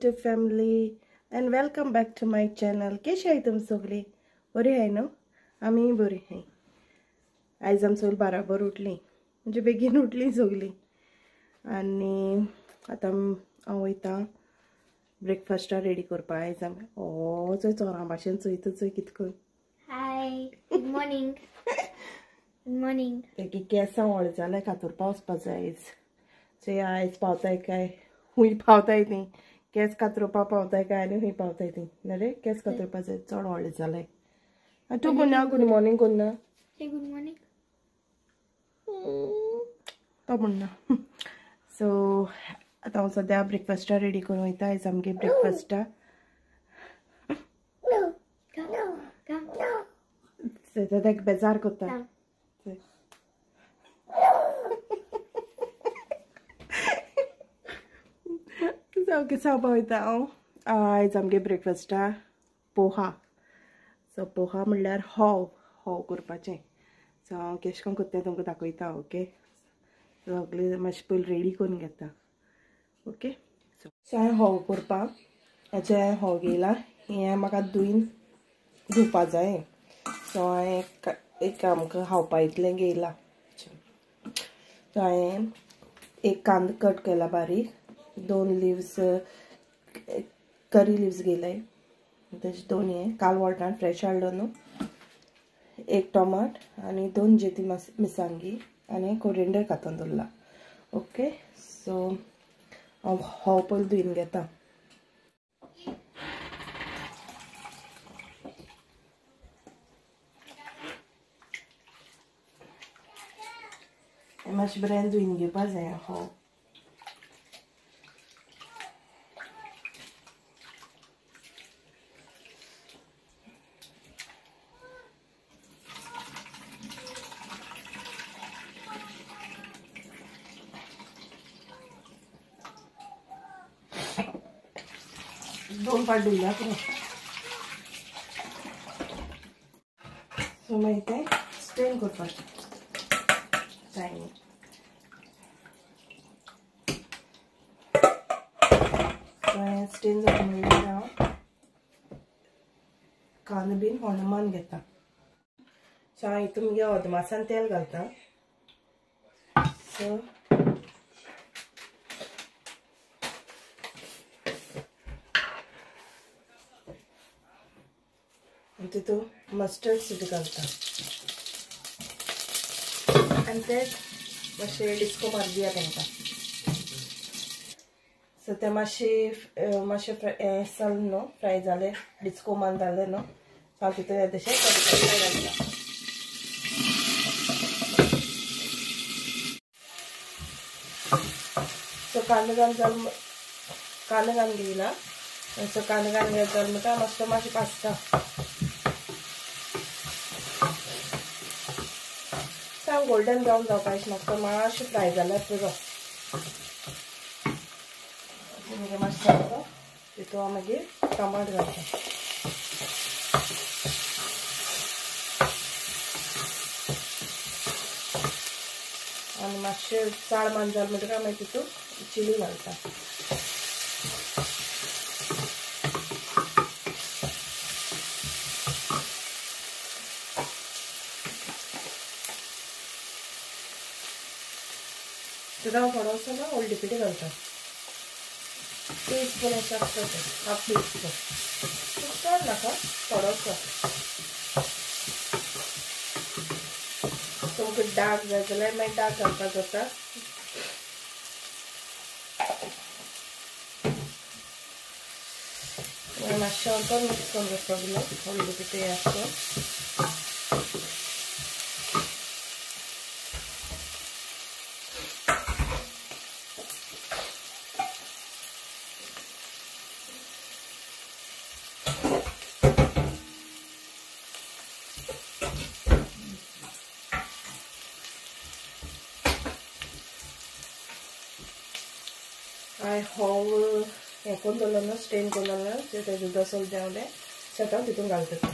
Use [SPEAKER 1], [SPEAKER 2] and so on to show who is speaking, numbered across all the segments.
[SPEAKER 1] YouTube family and welcome back to my channel. कशी आहे तुम सगळी? बरी आहे न्हू? आमी बरी आहे. आयज आम सगळी बराबर उठली, म्हणजे बेगीन उठली सगळी. आनी आतां हांव वयता ब्रेकफास्टा रेडी करपाक. आयज आमी ओ चोय चोरां भाशेन चोयता चोय कितको.
[SPEAKER 2] Hi, good morning. Good morning.
[SPEAKER 1] तेगे केंसां व्हड जाल्यार कातुरपा वचपा जाय आयज. चोय आयज पावताय काय हुंय पावताय ती, केंस कातरुपा पावताय काय आनी हुंय पावताय ती. ना रे, केंस कातरुपा जाय, चड व्हडलें जालें. तूं म्हणना गुड मॉर्निंग कोन्ना?
[SPEAKER 2] Good morning.
[SPEAKER 1] तो म्हणना. सो आतां हांव सद्या ब्रेकफास्टा रेडी करूंक वयता. आयज आमगे ब्रेकफास्टा ताका बेजार करता. ओके, सांगपा वयता हांव. आयज आमगे ब्रेकफास्टा पोहा. सो पोहा म्हणल्यार होव होव करपाचें. सो हांव केशें करून करता तें तुमकां दाखयता. ओके, सगळें मातशें पयलीं रेडी करून घेता. ओके, सो हांवें होव करपाक हाचें हांवें होव घेयला. हें म्हाका धुयन धुवपा जाय. सो हांवें एक आमकां खावपा इतलें घेयलां. सो हांवें एक कांदो कट केला बारीक, 2 लिव्स करी लिव्स घेयले, तशें 2 हे काल वॉल्टान फ्रेश हाडलो न्हू, 1 टोमाट आनी 2 जेती मिरसांगी आनी कोरिएंडर कातून दवरला. ओके, सो हांव होव पयलीं धुयन घेता. मातशें बरें धुयन घेवपा जाय होव. दोन पाट धुयल्या पुरो. सो मागीर तें स्ट्रेन करपाचें चायनी. सो हें स्ट्रेन जाता म्हणल्यार हांव कांदो बीन होणमान घेता. सो हांव हितून मगे अदमासान तेल घालता. सो तितून मस्टर्ड सीड घालता आनी ते मातशें डिस्को मार दिया तांकां. सो ते मातशें मातशें हें जालें न्हू, फ्राय जालें, डिस्को मान जालें न्हू, सो हांव तितून तशें कडीपत्ता घालता. सो कांदो घालून जाल कांदो घालून घेयला. सो कांदो घालून जाल म्हणटा मातसो मातशें भाजता. गोल्डन ब्रावन जावपाक म्हाका मातशें फ्राय जाल्यार पुरो. मागीर मातशें जाता तितून हांव मागीर टमाट घालता. आनी मातशें चाळ मान जालें म्हणटकीर मागीर तितून चिली घालता. तितून हांव थोडोसो ना हळदी पिठी घालता, टीस्पून अशें आसता तें, हाफ टीस्पून, चड नाका, थोडोसो. तुमकां डार्क जाय जाल्यार मागीर डार्क घालपाक जाता. मातशें हांव तो मिक्स करून सगळें हळदी पिठी आसता. हांवें होव हें करून दवरलो न्हू, स्ट्रेन करून दवरलो न्हू, तेजें उदक सगळें देंवलें. सो आतां हांव तितून घालता तें.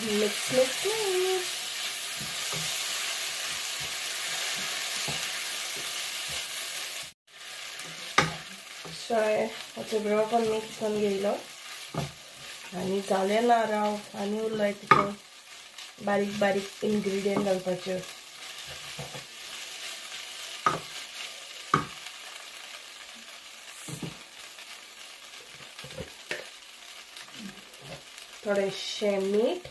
[SPEAKER 1] Mix mix mix. सो बरो करून मिक्स करून घेयलो आनी जालें ना राव आनी उरलाय तितून बारीक बारीक इन्ग्रिडियंट घालपाच्यो. थोडेशें मीठ,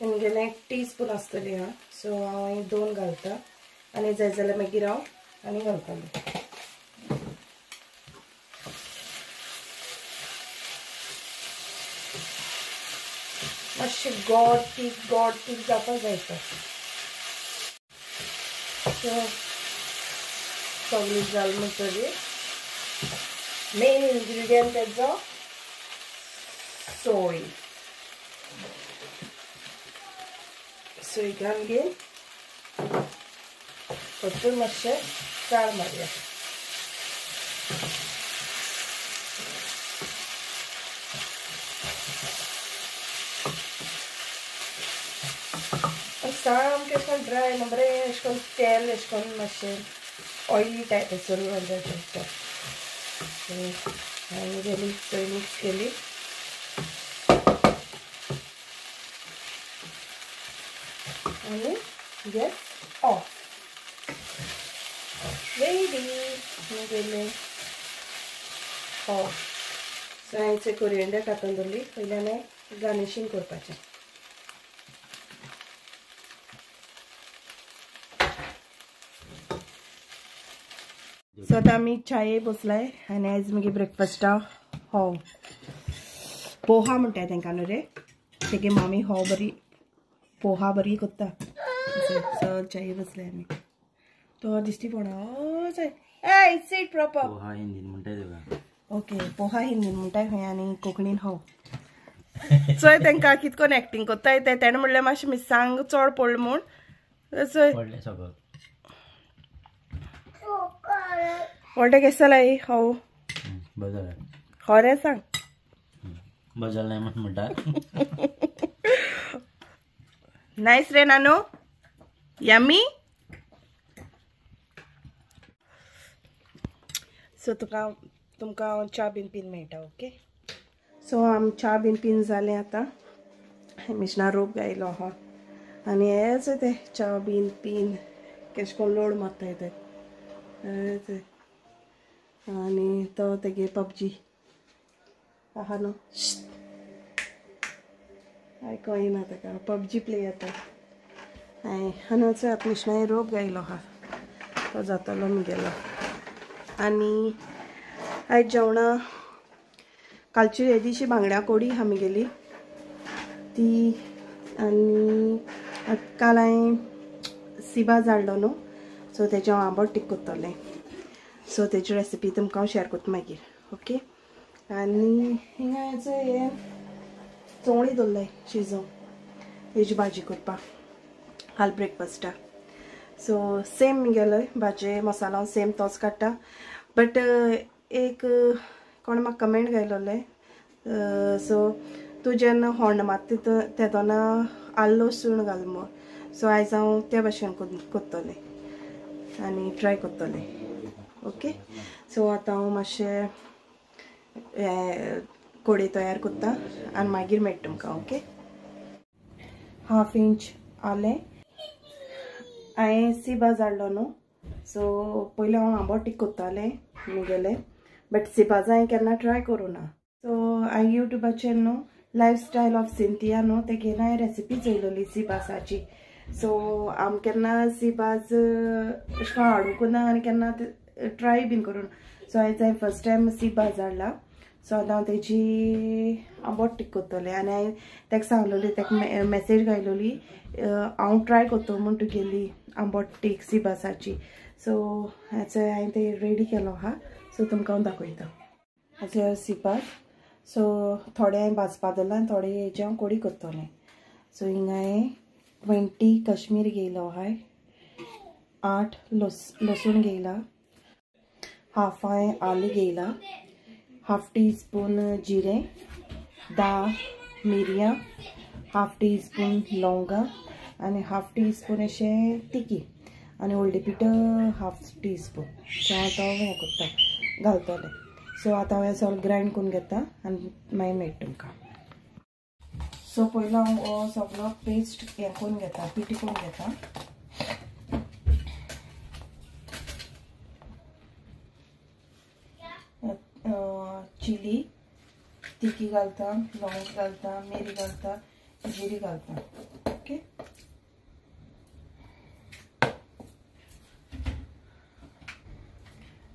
[SPEAKER 1] तेमगेलें एक टीस्पून आसतली हा, सो हांव 2 घालता आनी जाय जाल्यार मागीर हांव आनी घालतलें. मातशें गोड तीख गोड तीख जावपाक जाय तो. सो सगळी जाल म्हणटकीर मेन इन्ग्रिडियंट तेजो सोय. सोय घालून घेवन परतून मातशें चाळ मारया. सामकें अशें करून ड्राय ना बरें अशें करून तेल अशें करून मातशें ऑयली टायप चलू जाता. हांवें गेली सोय मिक्स केली. आनी गॅस ऑफ. रेडी गेले ऑफ. सो हांवें कोरियंडर कातून दवरली. पयल्यान गार्निशींग करपाचें. सो आतां आमी चाये बसलाय आनी आयज मागीर ब्रेकफास्टा होव पोहा म्हणटाय तेंकां न्हू रे, तेगे मामी होव बरी पोहा बरी करता. सो चाये बसलाय आमी. तो दिश्टी पडना ए सीट प्रॉपर.
[SPEAKER 3] पोहा हिंदीन म्हणटाय तुका.
[SPEAKER 1] ओके, पोहा हिंदीन म्हणटाय खंय आनी कोंकणीन होव. चोय तेंकां कितकोन एक्टींग करताय ते. तेणें म्हणलें मातशें मिरसांग चड पडलें म्हूण. चोय
[SPEAKER 3] पडलें सगळें.
[SPEAKER 1] व्हडलें केस जालाय हो
[SPEAKER 3] बरें जालें.
[SPEAKER 1] खरें सांग.
[SPEAKER 3] बरें जालें म्हूण म्हणटा.
[SPEAKER 1] नायस रे नानू, यम्मी. सो तुमकां हांव च्या बीन पीन मेळटा. ओके, सो आम च्या बीन पीन जालें आतां. मिशना रोप गायलो आहा आनी हेंच तें च्या बीन पीन केश कोन लोड मारताय ते. आनी तो तेगे पबजी आहा न्हू, आयको येना ताका, पबजी प्ले जाता. आनी आतां मिशनाय रोप गायलो आहा तो जातलो मुगेलो. आनी आयज जेवणां कालची येदीशी बांगड्या कोडी आहा मुगेली ती. आनी काल हांवें सिबाज हाडलो न्हू, सो तेजें हांव आंबट तीख करतलें. सो तेजी रेसिपी तुमकां हांव शेअर करता मागीर. ओके, आनी हिंगा हें चवळी दवरलाय शिजोवंक, तेजी भाजी करपाक काल ब्रेकफास्टाक. सो सेम मुगेलो भाजये मसालो सेम तोच काडटा. बट एक कोण म्हाका कमेंट घायलोले, सो तूं जेन्ना होंड मारता तेदोना आल्लो लसूण घाल म्हूण. सो आयज हांव त्या भाशेन करतलें आनी ट्राय करतलें. ओके, सो आतां हांव मातशें कोडे तयार करता आनी मागीर मेळटा तुमकां. ओके, हाफ इंच आलें. हांवें सिबाज हाडलो न्हू, सो पयलीं हांव आंबट तीख करतालें मुगेलें, बट सिबाज हांवें केन्ना ट्राय करूं ना. सो हांवें युट्यूबाचेर न्हू लायफ स्टायल ऑफ सिंथिया न्हू तेगेर हांवें रेसिपी चोयलोली सिबासाची. सो आम केन्ना सिबाज अशें करून हाडूंक ना आनी केन्ना ट्राय बीन करूं. सो आयज हांवें फर्स्ट टायम सिबाज हाडला. सो आतां हांव तेजी आंबट तीख करतलें. आनी हांवें ताका सांगलोली, ताका मॅसेज घायलोली हांव ट्राय करता म्हूण तुगेली आंबट तीख सिबासाची. सो हाचो हांवें ते रेडी केलो आहा. सो तुमकां हांव दाखयता हाचो सिबाज. सो थोडे हांवें भाजपा दवरला आनी थोडे हेजे हांव कोडी करतलें. सो हिंगा हांवें 20 कश्मीर घेयलो आहाय, 8 लसूण घेयला, हाफ हांवें आलें घेयलां, हाफ टी स्पून जिरें, 10 मिरयां, हाफ टी स्पून लवंगां आनी हाफ टी स्पून अशें तिकी आनी हळदी पीठ हाफ टी स्पून. सो हांव तो हें करता घालतलें. सो आतां हांव सगळें ग्रायंड करून घेता आनी मागीर मेळटा तुमकां. सो पयलो हांव हो सगळो पेस्ट हें करून घेता, पिठी करून घेता. चिली, तिकी घालता, लवंग घालता, मिरी घालता, जिरी घालता. ओके,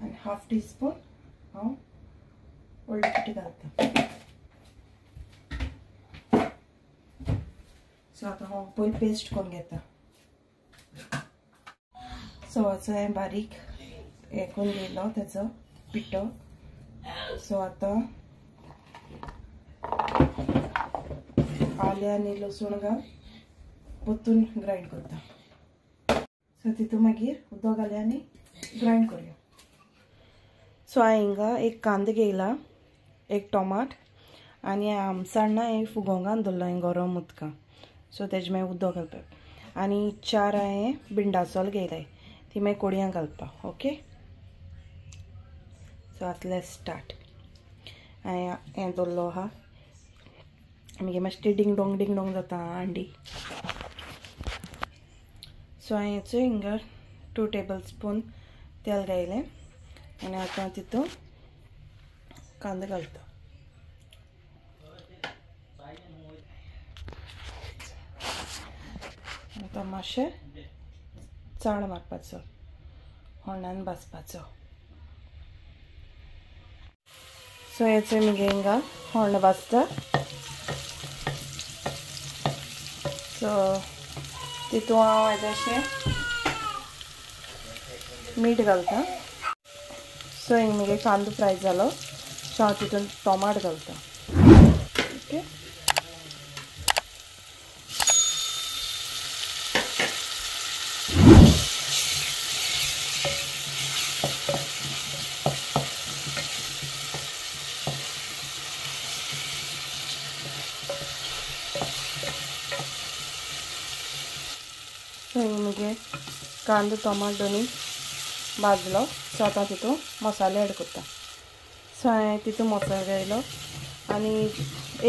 [SPEAKER 1] आनी हाफ टी स्पून हांव हळदी पिठी घालता. सो आतां हांव पयलीं पेस्ट करून घेता. सो हाचो हांवें बारीक हें करून घेयलो तेचो पिठो. सो आतां आलें आनी लसूण घाल परतून ग्रायंड करता. सो तितून मागीर उदक घालें आनी ग्रायंड करुया. सो हांवें हिंगा एक कांदो घेयला, एक टोमाट आनी आमसाण हांवें फुगोवंक दवरला हांवें गरम उदकां. सो तेजे मागीर उदक घालपाक आनी 4 हांवें बिंडासोल घेयलाय, ती मागीर कोडयांक घालपाक. ओके, सो आतां let's start. हांवें हें दवरलो आहा, मागीर मातशें डिंग डोंग डिंग डोंग जाता हांडी. सो हांवें हेचो हिंगा 2 टेबल स्पून तेल घायलें आनी आतां तितून कांदो घालता. आतां मातशें चाळ मारपाचो, होणान भाजपाचो. सो हेचो मुगे हिंगा होण भाजता. सो तितून हांव हेजें मीठ घालता. सो हिंग मुगे कांदो फ्राय जालो, सो हांव तितून टोमाट घालता. ओके, सो हिंग मुगे कांदो टोमाट दोनी भाजलो. सो आतां तितून मसाले एड करता. सो हांवें तितून मसालो घायलो आनी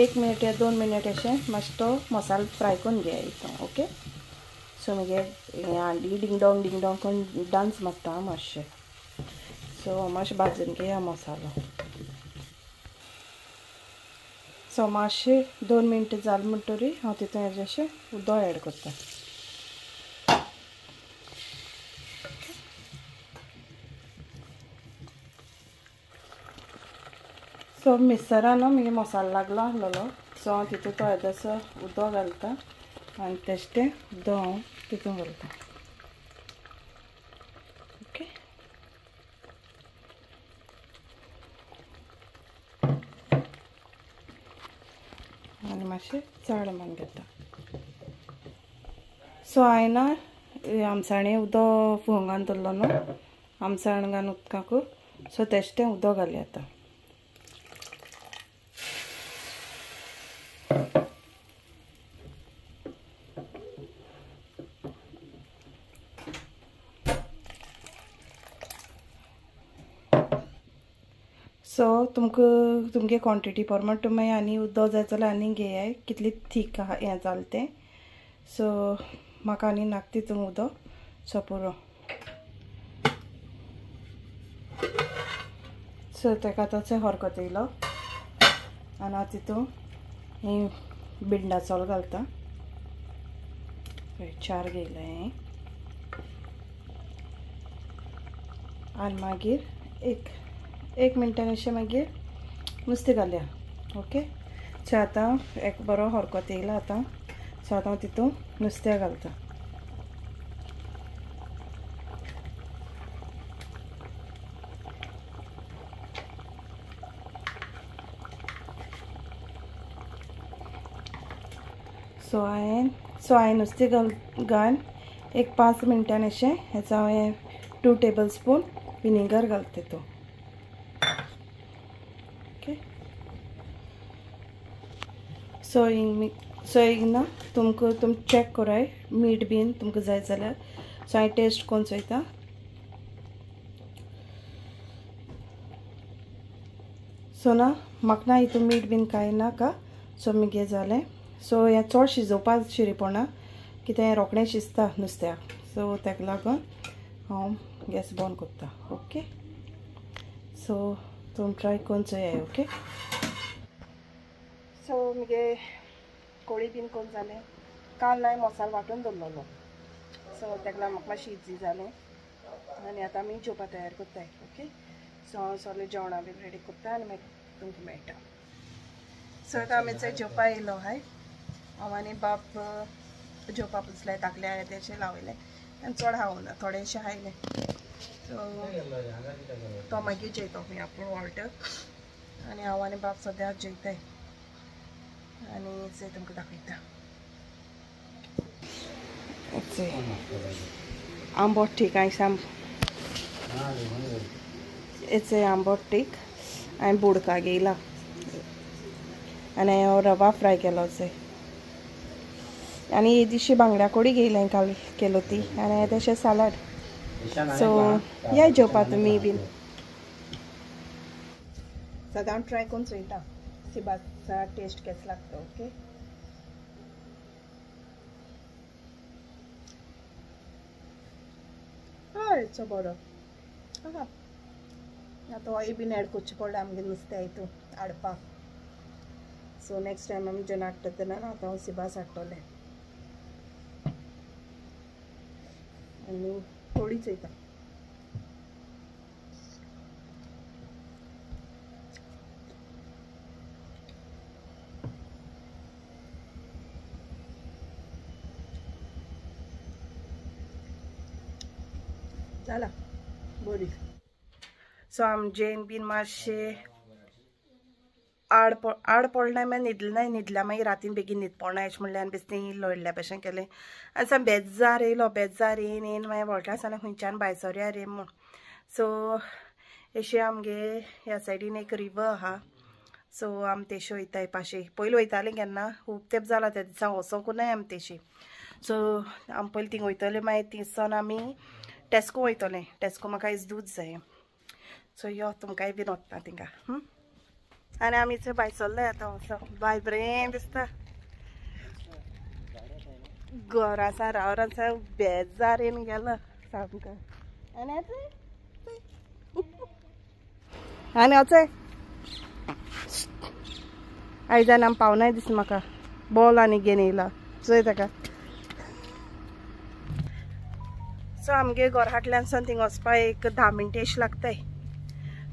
[SPEAKER 1] 1 मिनट या 2 मिनट अशें मातसो तो मसालो फ्राय करून घेया हितून. ओके, सो मुगे हांडी डिंग डोंग डिंग डोंग करून डांस मारता मातशें. सो मातशें भाजून घेया मसालो. सो मातशें 2 मिनटां जालें म्हणटरी हांव तितून हेजें अशें उदक एड करता. सो मिक्सरान न्हू मुगे मसालो लागलो आसलेलो, सो हांव तितून तो येदोसो उदक घालता आनी तेजें तें उदक हांव तितून घालता. ओके, आनी मातशें चाळ मारून घेता. सो हांवें ना आमसाणे उदक फुगोवंक दवरलो न्हू, आमसाण घालून उदकाकू, सो तेजें तें उदक घालया आतां. सो तुमकां तुमगे क्वॉन्टिटी प्रमाण तुमी आनी उदक जाय जाल्यार आनी घेयाय, कितली थीक आहा हें जालें तें. सो म्हाका आनी नाका तितून उदक, सो पुरो. सो तेका आतां हरकत येयलो आनी हांव तितून ही बिंडासोल घालता, 4 घेयलें हांवें. आनी मागीर एक मिनटान अशें मागीर नुस्तें घालया. ओके, सो आतां एक बरो हरकत येयला आतां. सो आतां तितून नुस्तें घालता. सो हांवें नुस्तें घाल एक 5 मिनटान अशें हेचो हांवें 2 टेबल स्पून विनेगर घालता तितून. सो सो हिंगा तुमकां तुम चॅक कराय मीठ बीन तुमकां जाय जाल्यार. सो हांवें टेस्ट करून चोयता. सो ना म्हाका ना हितून मीठ बीन कांय नाका. सो मुगे जालें. सो हें चड शिजोवपाक शिरीपणा कितें रोखडें शिजता नुस्त्याक. सो ताका लागून हांव गॅस बंद करता. ओके सो तुमी ट्राय करून चोयाय. ओके सो मुगे कोळी बीन करून जालें. काल ना मसालो वांटून दवरलेलो. सो ताका लागून म्हाका मातशें इजी जालें आनी आतां आमी जेवपा तयार करताय. ओके सो हांव सगळें जेवणां बीन रेडी करता आनी मागीर तुमकां मेळटा. सो आतां आमी चोय जेवपा येयलो हाय. हांव आनी बाप जेवपा बसले. धाकले हांवें तेशें लावयलें आनी चड खावना थोडेशें खायलें. सो तो मागीर जेयतो खंय आपूण वॉल्टर आनी हांव आनी बाप सद्या जेयताय आनी चोय तुमकां दाखयता. आंबोट ठीक हांवें हेचे आंबोट टीक हांवें बोडका घेयला आनी हांवें रवा फ्राय केलो चोय. आनी येदीशी बांगड्या कोडी घेयलें काल केलो ती आनी तेशें सालाड. सो या जेवपा तुमी बीन. सदां ट्राय करून चोयता सिबाचा टेस्ट केसो लागता. ओके हय चो बरो. आहा आतां ऑयल बीन एड करचें पडलें आमगे नुस्तें हितून हाडपाक. सो नेक्स्ट टायम आमी जेन्ना हाडटा तेन्ना आतां हांव सिबास हाडटलें आनी थोडी चोयता. जाला बरी. सो आम जेन बीन मातशें आड आड पडलें मागीर न्हिदलें ना. न्हिदल्या मागीर रातीन बेगीन न्हीद पडना अशें म्हणलें आनी बेश्टें लोळिल्ल्या भशेन केलें आनी सामकें बेजार येयलो. बेजार येयन येयन मागीर वळटा आसतना खंयच्यान भायर सरया रे म्हूण. सो अशें आमगे ह्या सायडीन एक रिवर आहा. सो आमी तेशी वयताय पाशे. पयलीं वयतालीं केन्ना खूब तेंप जाला त्या दिसा वचोंकूय आमी तेशी. सो आमी पयलीं थिंग वयतले मागीर थिंगसून आमी टेस्को वयतले. टेस्को म्हाका आयज दूद जाय. सो यो तुमकांय बीन वता थिंगा. आनी आमी चोय भायर सरले आतां. असो भायर बरें दिसता. घरा आसा राव आसा बेजार येवन गेलो सामको. आनी आनी अचय आयज आमी पावनाय दिसता म्हाका. बॉल आनी घेवन येयला चोय ताका. सो आमगे घरांतल्यान सावन थिंग वचपाक एक 10 मिनटां अशें लागताय.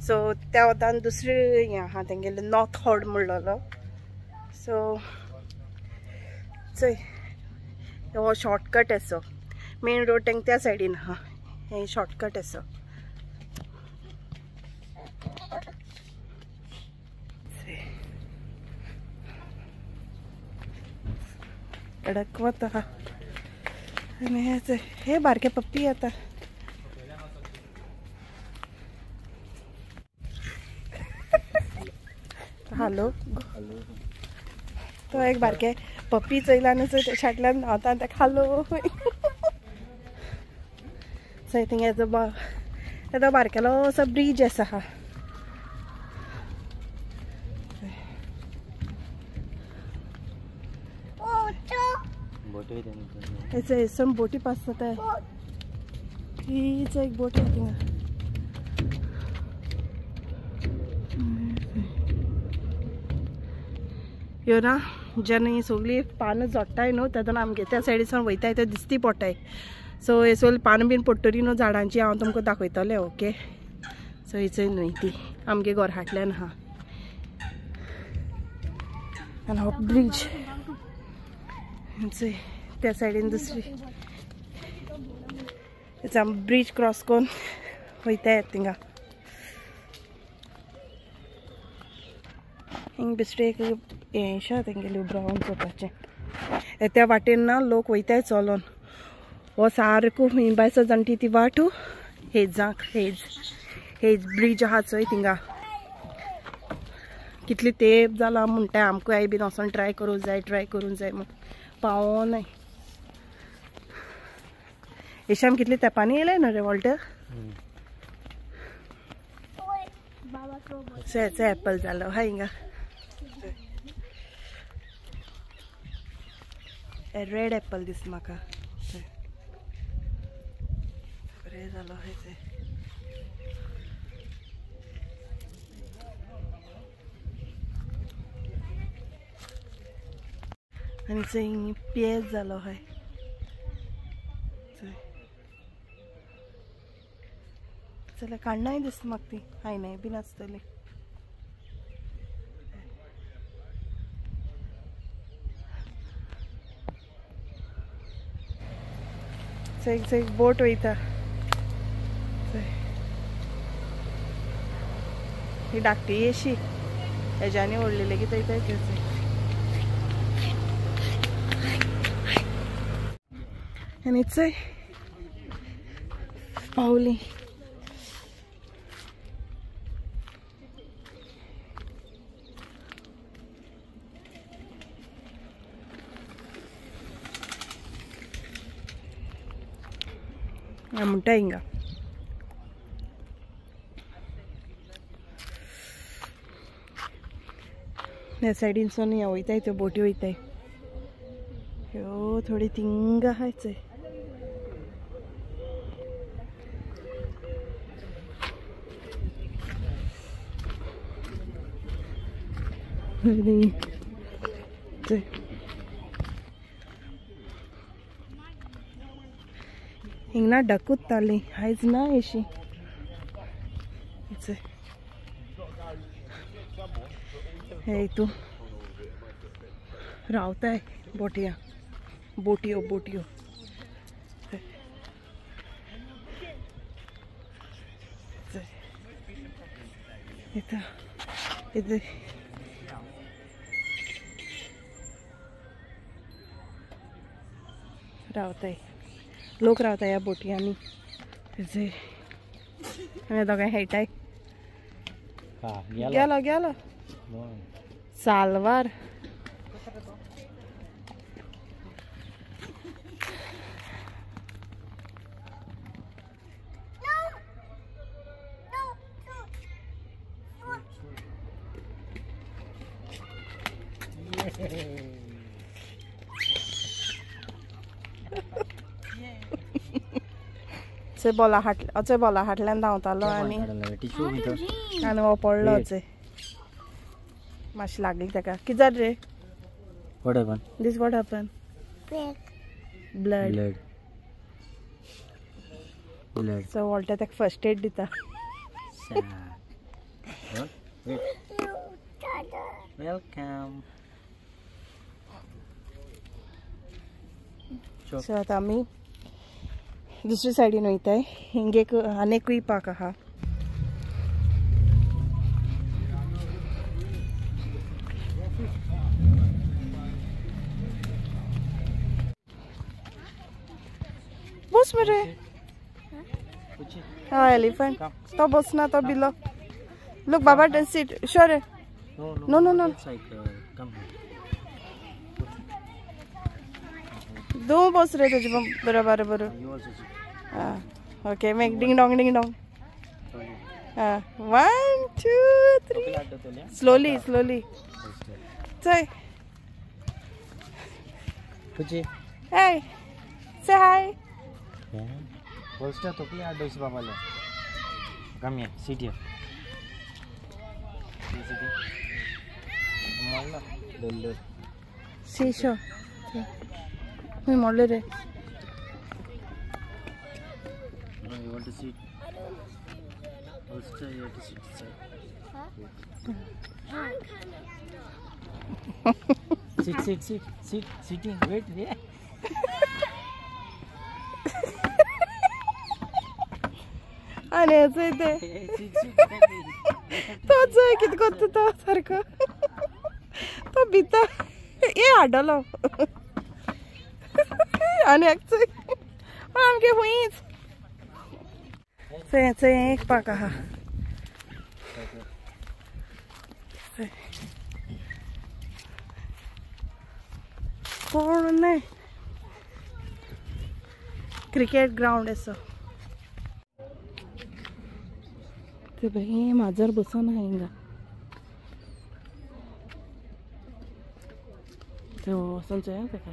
[SPEAKER 1] सो त्या वतान दुसरी हें आहा तेंगेलें नॉर्थ हॉड म्हणलेलो. सो चोय हो शॉर्टकट आसो. मेन रोड तेंका त्या सायडीन आहा. हें शॉर्टकट आसो. कडक वता आनी हे बारके पप्पी येता. हॅलो तो एक बारके पप्पी चोयला न्हू चोय तेच्या धांवता आनी ताका हालो. चोय थिंगा येदो बारकेलो असो ब्रीज आसा. हेचो बोटी पास जाता. हीच एक बोट आहा थिंगा. ह्यो ना जेन्ना ही सगळीं पानां झडटाय न्हू तेन्ना आमगे त्या सायडीसान वयताय ते दिसती पडटाय. सो हे सगळीं पानां बीन पडटली न्हू झाडांची हांव तुमकां दाखयतलें. ओके सो ही चोय न्हंय ती आमगे घरांतल्यान आहा. आनी हो ब्रिज चोय त्या सायडीन दुसरी आमी ब्रिज क्रॉस करून वयताय थिंगा. हिंग बेश्टें एक हें तेंगेलें ब्रावन चोवपाचें. त्या वाटेन ना लोक वयताय चलोन. हो सारको खंय भायर जाणटी ती वाट हेजाक हेज हेज ब्रिज आहा चोय थिंगा. कितली तेप जाला म्हणटा आमकांय बीन वचोन ट्राय करूंक जाय, ट्राय करूंक जाय म्हूण पावो नाय. येशाम कितली तेंपांनी येयले न्हू रे वॉल्टर. चय एप्पल जालो हा हिंगा. रेड एप्पल दिसता म्हाका. बरें जालो हाय ते. आनी चय पेज जालो हाय. जाल्यार काडनाय दिसता म्हाका ती हायनाय बीन आसतली. चय चय बोट वयता. ही धाकटी अशी हेज्यानी व्हडली लेगीत वयता. आनी चय पावली. म्हणटा हिंगा ह्या सायडीनसून ह्या वयताय त्यो बोटी वयताय. ह्यो थोडी थिंगा आहाय चय. चय हिंगा डकूत ताली आयज ना अशी. हे हितू रावताय बोटया बोटयो बोटयो. इथं इथं रावताय लोक रावता ह्या बोटयांनी. आमी दोगांय खेळटाय. गेलो गेलो सालवार. बोला हाट अचे बोला हाटल्यान धांवतालो आनी आनी हो पडलो. अचे मातशी लागली ताका. कितें जालें रे?
[SPEAKER 3] What happened?
[SPEAKER 1] This what happened? Blood.
[SPEAKER 3] Blood. Blood.
[SPEAKER 1] So Walter ताका फर्स्ट एड दिता.
[SPEAKER 3] Welcome.
[SPEAKER 1] सो आतां आमी दुसरी सायडीन वयताय. हिंग एक आनीकूय पार्क आहा. बस मरे हाँ एलिफेंट तो बसना तो बिलो. लुक बाबा seat sure. No no no दो बस रे तुझे बरोबर बरोबर. हाँ okay make ding dong ding dong. हाँ 1 2 3 स्लोली स्लोली. चल हाय से हाय.
[SPEAKER 3] Holster तोकली आडोस बाबाले. Come here, sit here. Sit here. मोडला डोल
[SPEAKER 1] शीशो मी मोडले रे.
[SPEAKER 3] No, you want to sit? Holster, you have to sit this side. Sit, sit, sit, sit, sitting. Wait, yeah.
[SPEAKER 1] आनी चोय ते तो चोय कितें करता तो सारको तो भिता ए हाडलो आनी एक चोय आमगे हुंयच. चोय चोय एक पाक आहा. कोण ना क्रिकेट ग्राउंड आसा ते बाई माजर बसून आहा हिंगा ते वचून चोया तेका.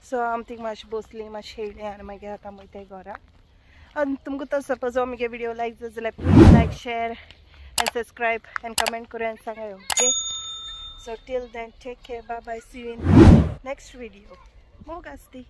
[SPEAKER 1] सो आमी थिंग मातशी बसली मातशी खेळ्ळी आनी मागीर आतां वयताय घरा. आनी तुमकां तो सपोज म्हगे व्हिडिओ लायक जाता जाल्यार please like share and subscribe and comment करून आनी सांगाय. Okay, so till then take care, bye bye, see you in next video. मोग आसती.